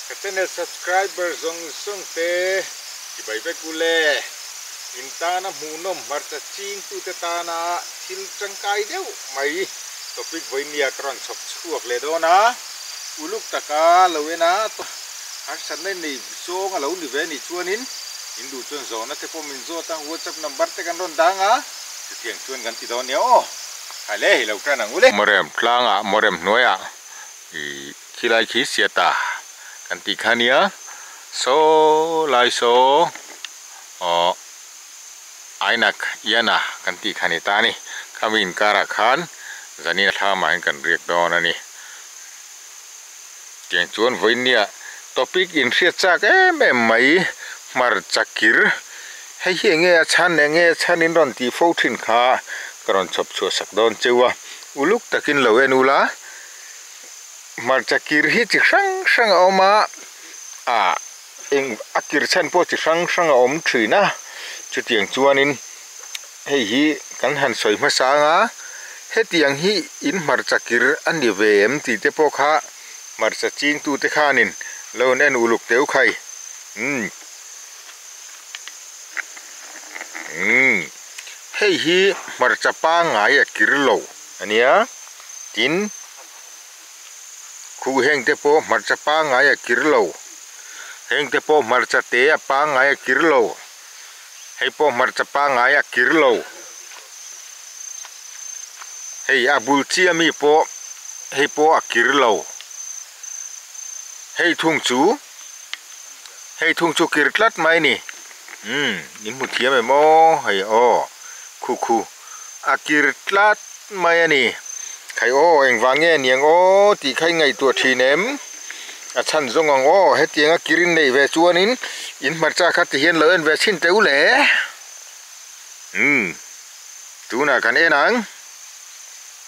Ka channel subscriber zawng zawng te chibai vek u le. In tana hmuhnawm hmarcha chingtute tana thil tangkai deuh mai topic vawinia ka rawn chhawp chhuak leh dawn a. Uluk taka lo en a, harsatna nei zawng a lo ni ve anih chuanin in duh chuan zawhna te pawh min zawt a, whatsapp number te kan rawn dang a, chutiang chuan kan ti dawn nia aw. Khai le, i lo tan ang u le. Mawrem tlangah mawrem hnuaiah Ih khilai khi siata kan tih kha nia saw lai saw aw ainak iana kan tih kha ni ta a ni khami inkarah khan zanin thlamah hian kan riak dawn a ni tiang chuan vawinia topic inhriat chak em em mai hmarcha kir hei hi enge a chhan enge a chhan in rawn tih fo thin kha ka rawn chhawp chhuah sak dawn cheu a uluk takin lo en ula. Hmarcha kir hi chi hrang hrang a awm a, ah eng a kir chhan pawh chi hrang hrang a awm thin a, chutiang chuanin hei hi kan han sawi hmasa ang a, hetiang hi in hmarcha kir a ni ve em tih te pawh kha hmarcha chingtu te khanin lo in en uluk teuh khai umm umm hei hi hmarcha pangngai a kir lo a nia tin. Khuh heng te pawh hmarcha pangngai a kir lo. Heng te pawh hmarcha te a pangngai a kir lo. Hei pawh hmarcha pangngai a kir lo. Hei a bul chiah mi pawh hei pawh a kir lo. Hei thung chu hei thung chu kir tlat mai a ni. Umm in hmu thiam em aw hei aw khu khu a kir tlat. Mai a ni. Khai aw, engvang nge niang aw tih kha i ngaihtuah thin em? A chhan zawng ang aw, hetiang a kir in neih ve chuanin in hmarcha kha ti hian lo en ve chhin teu le. Umm, tunah kan en ang.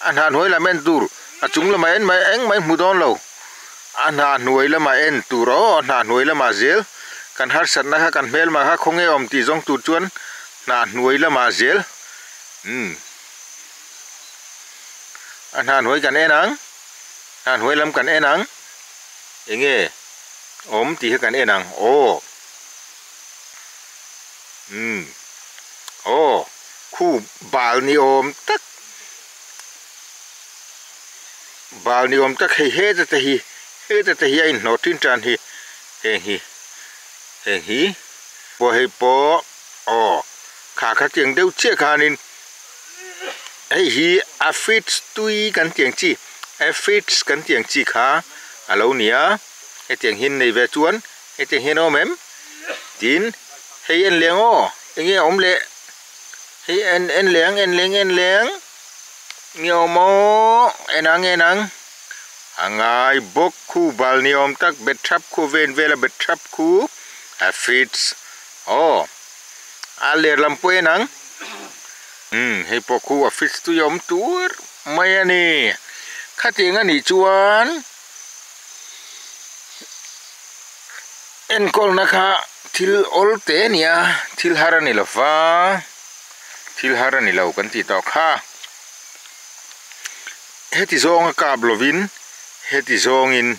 A hnah hnuai lam en tur, a chung lamah en mai eng mai hmu dawn lo. A hnah hnuai lamah en tur aw, a hnah hnuai lamah zel. Kan harsatna kha kan hmelma kha khawnge awm tih zawng tur chuan hnah hnuai lamah zel. Umm. A hna hnuai kan en ang hna hnuai lam kan en ang enge awm tih hi kan en ang aw umm aw khu bal ni awm tak bal ni awm tak hei heta te hi heta te hi a inhnawh tin tan hi heng hi heng hi pawh hei pawh aw kha kha tiang deuh chiah khanin. Hei hi aphids tui kan tih ang chi aphids kan tih ang chi kha a lo ni a hetiang hian nei ve chuan hetiang hian a awm em tin hei en leng aw enge a awm leh hei en en leng en leng en leng nge awm aw en ang en ang a ngai bawk khu bal ni awm tak bet thap khu ven vel a bet thap khu aphids aw a ler lam pawh en ang. Umm hei pawh khu a fridge tui a awm tur mai a ni. Khatiang a nih chuan enkawlna kha thil awl te a ni a, thil har a ni lo va, thil har a ni lo kan tih tawh kha. Heti zawnga kap lovin heti zawngin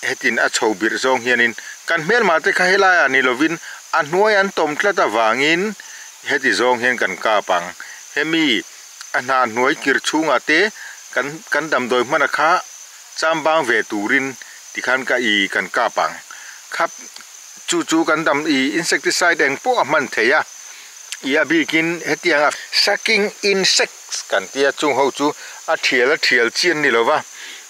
hetin a chho birh zawng hianin kan hmelmah te kha helaiah ni lovin a hnuai an tawm tlat avangin heti zawng hian kan kap ang. Hemi a hna hnuai kir chhungah te kan kan damdawi hmana kha chambang ve turin tikhan ka i kan kap ang. Khap chu chu kan dam i insecticide eng pawh a hman thei a, i a bikin hetianga sucking insects kan tia chung ho chu a thial a thial chian ni lova.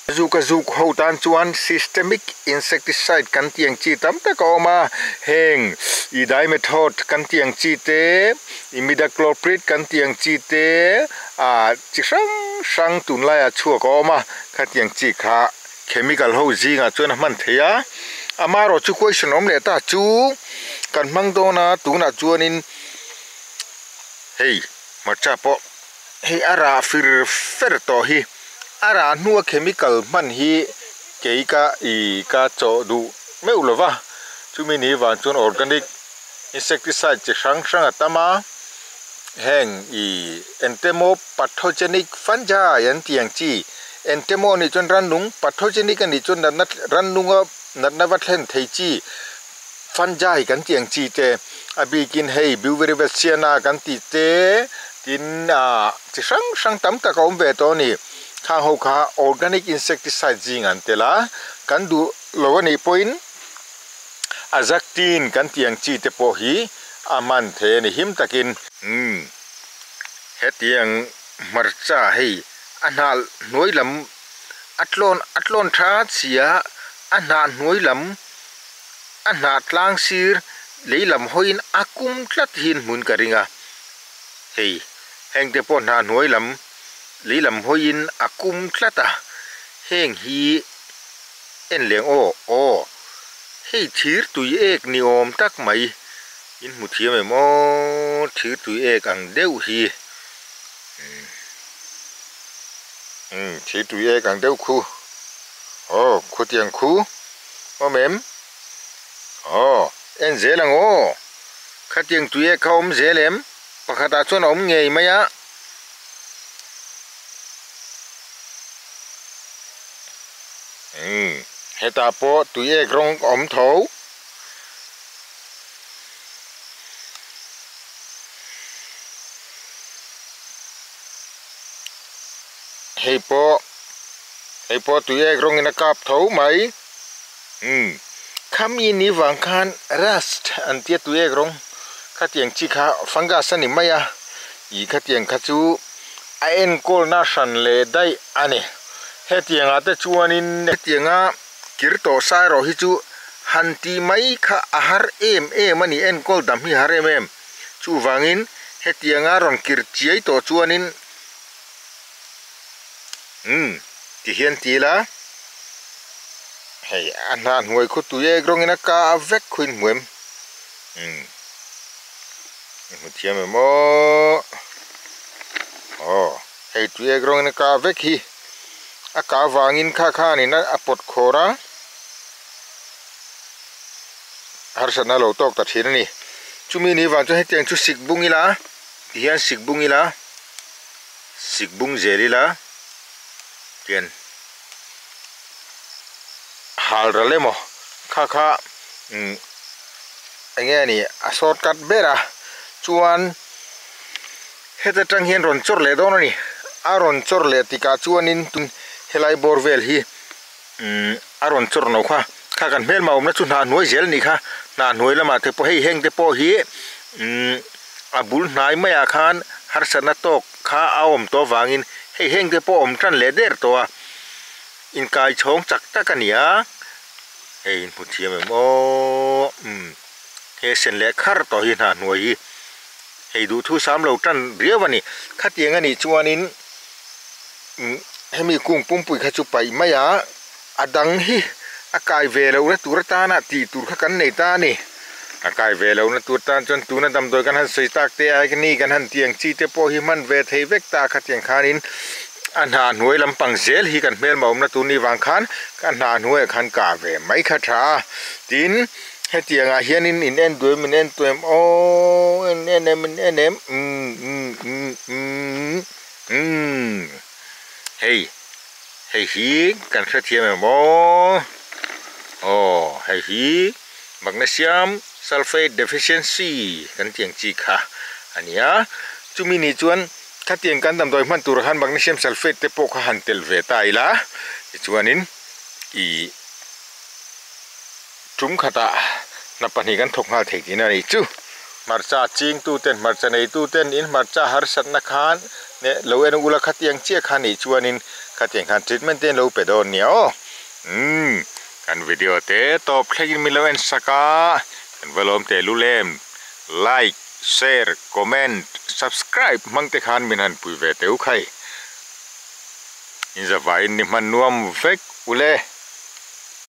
Zuk a zuk ho tan chuan systemic insecticide kan tih ang chi tam tak a awm a, heng i dimethod kan tih ang chi te, imidacloprid kan tih ang chi te, ah chi hrang hrang tunlaiah chhuak a awm a, khatiang chi kha chemical ho zingah chuan a hman thei a. Amaherawhchu chu question awm leh ta chu kan hmang dawn a, tunah chuanin hei hmarcha pawh. Hei a rah fir fer tawh hi a rah hnua chemical hman hi kei ka ih ka chawh duh meuh lo va, chumi ni vang chuan organic insecticide chi hrang hrang a tam a, heng ih entemopathogenik fungi an tih ang chi Engtemaw anih chuan rannung pathogenic anih chuan natna rannunga natna va thlen thei chi fungi kan tih ang chi te a bikin hei Beauveria kan tih te tin ah chi hrang hrang tam tak a awm ve tawh a ni. Khang ho kha organic insecticide zing an tel a, kan duh lo anih pawhin Azactin kan tih ang chi te pawh hi a hman thei a ni him takin. Umm hetiang hmarcha hei a hnah hnuai lam a tlawn a tlawn tha sia a hnah hnuai lam a hnah tlang sir lei lam hawiin a kum tlat hian hmun ka ring a hei heng te pawh hnah hnuai lam lei lam hawiin a kum tlat a heng hi en leng aw aw hei thir tui ek ni awm tak mai in hmu thiam em aw thir tui ek ang deuh hi umm thir tui ek ang deuh khu aw khutiang khu awm em aw en zel ang aw khatiang tui ek kha awm zel em pakhatah chuan a awm ngei mai a. Umm hetah pawh tui ek rawng a awm tho. Hei pawh hei pawh tui ek rawngin a kap tho mai. Umm khami ni vang khan rust an tia tui ek rawng khatiang chi kha fungus a ni mai a ih khatiang kha chu a enkawlna hran leh daih a ni. Hetiangah te chuanin hetianga kir tawh sai erawh hi chu han tih mai kha a har em em a ni, enkawl dam hi a har em em. Chuvangin hetianga rawn kir chiai tawh chuanin umm ti hian ti ila hei a hnah hnuai khu tui ek rawngin a ka a vek khuin hmu em umm i hmu thiam em aw aw hei tui ek rawngin a ka a vek hi a ka vangin kha khanin a pawt khawr a harsatna lo tawk ta thin a ni chumi ni vang chuan hetiang chu sik bung ila tihian sik bung ila sik bung zel ila tian hal ral emaw kha kha umm eng nge ni a shortcut ber a chuan heta tang hian rawn chawr leh dawn a ni a rawn chawr leh tikah chuanin helai bawr vel hi umm a rawn chawr no kha kha kan hmelma awmna chu hnah hnuai zel a nih kha hnah hnuai lamah te pawh hei heng te pawh hi umm a bul hnai maiah khan harsatna tawk kha a awm tawh avangin hei heng te pawh awm tan leh der tawh a inkai chhawng chak tak a ni a hei in hmu thiam em aw umm he sen leh khar tawh hi hnah hnuai hi hei duhthu sam lo tan riau a ni khatiang a nih chuanin umm hemi kung pumpui kha chu paih mai a a dang hi a kai ve lohna tur atana tih tur kha kan nei ta a ni a kai ve lohna tur tan chuan tuna damdawi kan han sawi tak te a ni kan han tih ang chi te pawh hi hman ve thei vek ta khatiang khanin a hnah hnuai lampang zel hi kan hmelma awmna tur ni vang khan ka hnah hnuaiah khan kah ve mai kha tha a tin hetiangah hianin in en duh em in en tuh em aww en en em in en em umm umm umm umm umm hei. Hei hi kan hrethiam em aw? Aw, hei hi magnesium sulfate deficiency kan tih ang chi kha a ni a. Chumi ni chuan khatiang kan damdawi hman turah khan magnesium sulfate te pawh kha han tel ve ta ila tichuanin ih tum khatah hna pahnih kan thawk nghal thei tihna a nih chu. Hmarcha chingtuten hmarcha neituten in hmarcha harsatna khan leh lo en ula khatiang chiah kha nih chuanin khatiang khan treatment te an lo pe dawn nia aw. Umm kan video te tawp thlengin min lo en sak a, kan va lawm teh lul em. Like, share, comment, subscribe hmang te khan min han pui ve teh u khai. Inzavaiin ni hman nuam vek ule.